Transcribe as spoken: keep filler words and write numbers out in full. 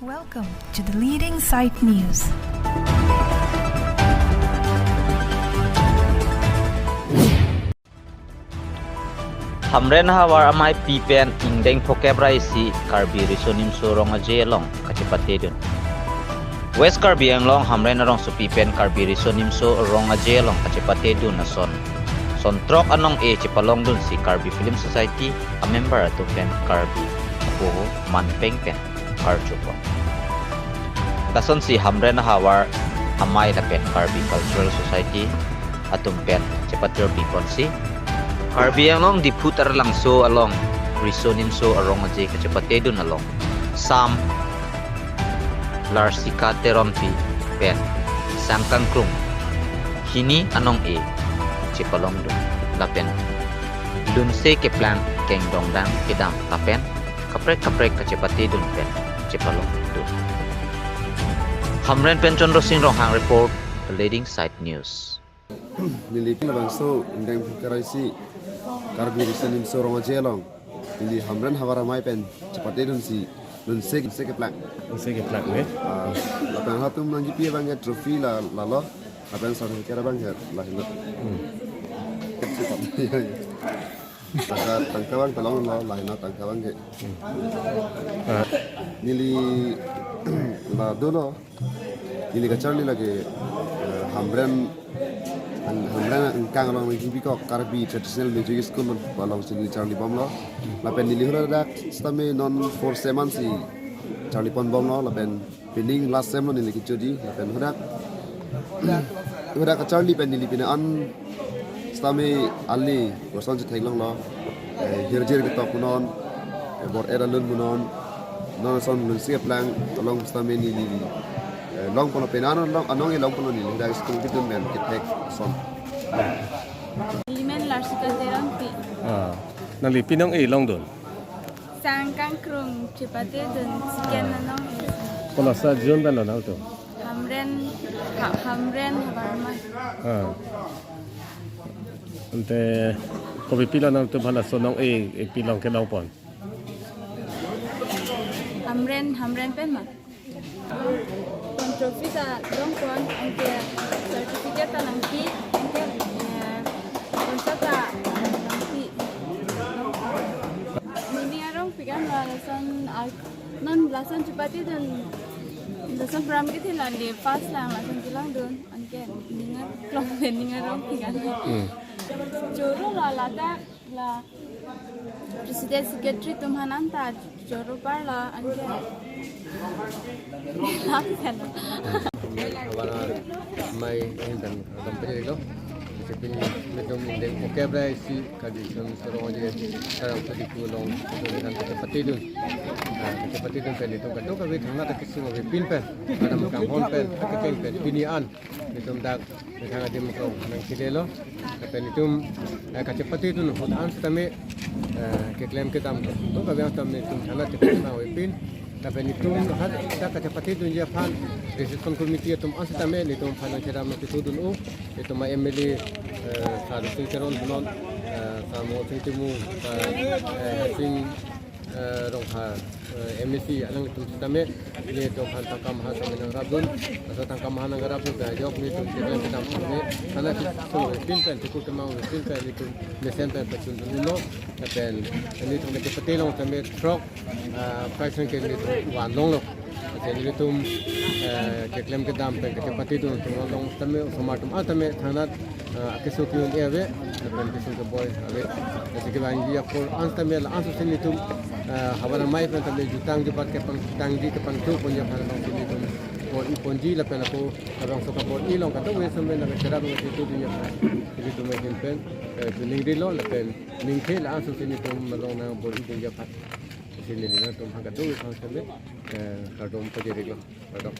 Welcome to the leading site news. Hamren ahavar ameipi pen ingdeng phokep ra isi Karbi Riso Nimso Rong Aje along kachepatedun. West Karbi Anglong Hamren arongsopi pen Karbi Riso Nimso Rong Aje along kachepatedun ason, son throk anong-e chepalongdunsi Karbi Film Society amember atum pen Karbi apoho manpeng pen karjupon. Lasonsi Hamren ahavar amei lapen Karbi Cultural Society atum pen chepatro piponsi Karbi Anglong Diphu Taralangso along Riso Nimso Rong Aje kachepatedun along Sam Larsika Teronpi pen Sangkangkrung hini anong-e chepalongdun lapen lunse keplang kengdongdang kedam lapen kaprek kaprek kachepatedun pen chepalongdun. Hamren pen Chandra Singh Ronghang report, the leading site news. Neli pin labangso ingdeng phokep ra isi Karbi Riso Nimso Rong Aje along neli Hamren ahavar amei pen chepatedunsi lunse lunse keplang. Lunse keplang, eh? Ah, lapen halatum nangkipi abang ke trophy la lalo, lapen certificate abang ke lahelo. Hmm. Tangka, tangka abang tolonglo, lahelo tangka abang ke. Ah. Neli la dolo, neli kacharli lake, eh, Hamren, Hamren angkang along nangkipikok Karbi Traditional Music School alongsi neli charlibomlo. Lapen neli hadak sitame non four sem ansi charliponbomlo, lapen pining last sem lo neli kechodi, lapen hadak, hadak kacharli pen neli pine an sitame ali, boson chetheklonglo, eh, hirjir ketok punon, eh, bor-et alun punon, non ason lunse keplang along sitame neli, eh, longponlo pine an along, anong-e longponlo neli, hadak school ketun pen kethek ason. Neli men Larsika Teronpi. Ah, nangli pi anong-e longdun? Sangkangkrung chepatedun second anong-e. Kono sa zone pen lo nangtum? Hamren, ha-, Hamren ahavar amei. Ah. Ante kopi pilo nangtum halaso anong-e, e pilong kelongpon? Hamren, Hamren pen ma? Pon trophy ta longpon, anke certificate ta nangpi, anke, eh, pon sa ta nangpi. Neli arong pikan la lason ak-, non lason chepatedun, lason program kethe la le first lang lason kelongdun, anke ning arong pen ning arong pikan. Hmm. Choro la ladak la President Secretary atum aphan anta choro parlo anke. Lak kan. Ahavar amei ahin pen kardom pajirlo. Sipin nelitum ingdeng phokep ra isi Karbi Riso Nimso Rong Aje Taralangso Diphu along nelitum kachepatedun. Ah, kachepatedun pen nelitum kadokave thangnat akesung avepin pen, adam kanghon pen, akekeng pen, pini an nelitum dak methang adim kong nangkilelo. Lapen nelitum, eh, kachepatedun ahut an sitame, eh, keklem kedam kadokave an sitame nelitum thangnat chepatedun avepin. Lapen nelitum hadak kachepatedunji aphan reception committee atum an sitame nelitum aphan nangcherap nangchetudun-o. Nelitum a-M L A, eh, Sar Sing Teron punon, eh, Sar Mohol Sing Timung, Sar, eh, Sing eh, Rongphar, eh, M A C alanglitum sitame, nelitum aphan tangka maha sitame nangrapdun, laso tangka maha nangrapdun ajok nelitum keklem kedam sitame, thangnat chesung avepin pen, chikut kemang avepin pen, nelitum mesen pen pachundun-unlo, lapen nelitum kachepate along sitame throk, ah, prize rank ke nelitum vanlonglo. Lasi nelitum, eh, keklem kedam pen kachepatedun atum along sitame, osomar atum an sitame thangnat, eh, keso ki-un-e ave, lapen keso keboi ave. Lasi kevangji apor an sitame la-an asosi nelitum, eh, ahavar amei pen sitame jutang jubat kepangtangji kepangthu ponji aphan abang si nelitum bor-iponji lapen ako labangso kabor-i along kadokave sitame nangcherap nangchetudunji aphan nelitum ahin pen, eh, choningrilo lapen ningthe la-an asosi nelitum malom nangbor-idunji aphan. Lasi neli nangtum aphan kadokave aphan sitame, eh, kardom pajirlo. Kardom.